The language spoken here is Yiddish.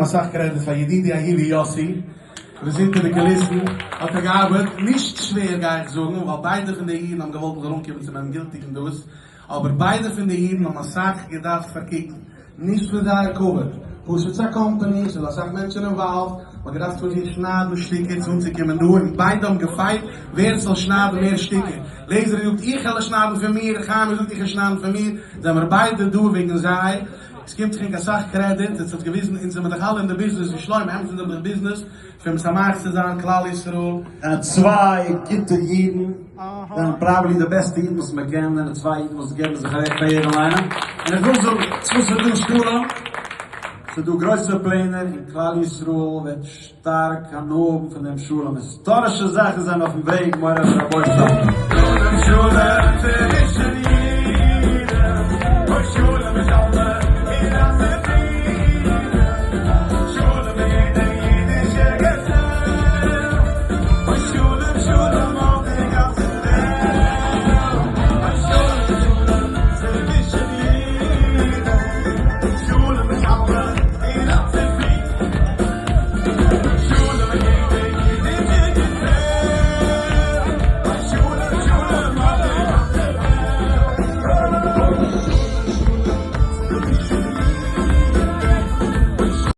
אסאך קרעדיט פאר ידידי אהובי יאסי וואס אונטער די קוליסן האט ער געארבעט, נישט שווער גיי איך זאגן, ווייל ביידע פון די אידן האבן געוואלט מ'זאל אנקומען צום ענדגילטיגן דאס, אבער ביידע פון די אידן האבן אסאך געדארפט פארקוקן, נישט פון זייער כבוד, פשוט ס'איז א קאמפאני, ס'איז אסאך מענטשן involved, מ'האט געדארפט פון זיך שניידן שטיקער צו אנצוקומען דא, און ביידע האבן געפייט ווער ס'זאל שניידן מער שטיקער, לעזער האט געזאגט איך וועל עס שניידן פון מיר, חיים האט געזאגט איך וועל שניידן פון מיר, זעמער ביידע דא וועגן זיי. עס קומט זיך ענק אסאך קרעדיט, עס האט געוויזן אונז זעמער דאך אלע אין די ביזנעס ווי שלמה, אמת אונז זעמער דאך ביזנעס פון משמח צו זיין כלל ישראל. זענען צוויי גוטע אידן, זענען probably די בעסטע אידן וואס מען קען, זענען צוויי אידן וואס געבן זיך אוועק פאר יעדעם איינעם, און איך וויל זאגן, צו ס'איז דא שלום, ס'איז דא גרויסע פלענער און כלל ישראל וועט שטארק הנאה האבן פון דעם שלום, היסטארישע זאכן זענען אויפן וועג מורי ורבותי. שלום שלום צווישן.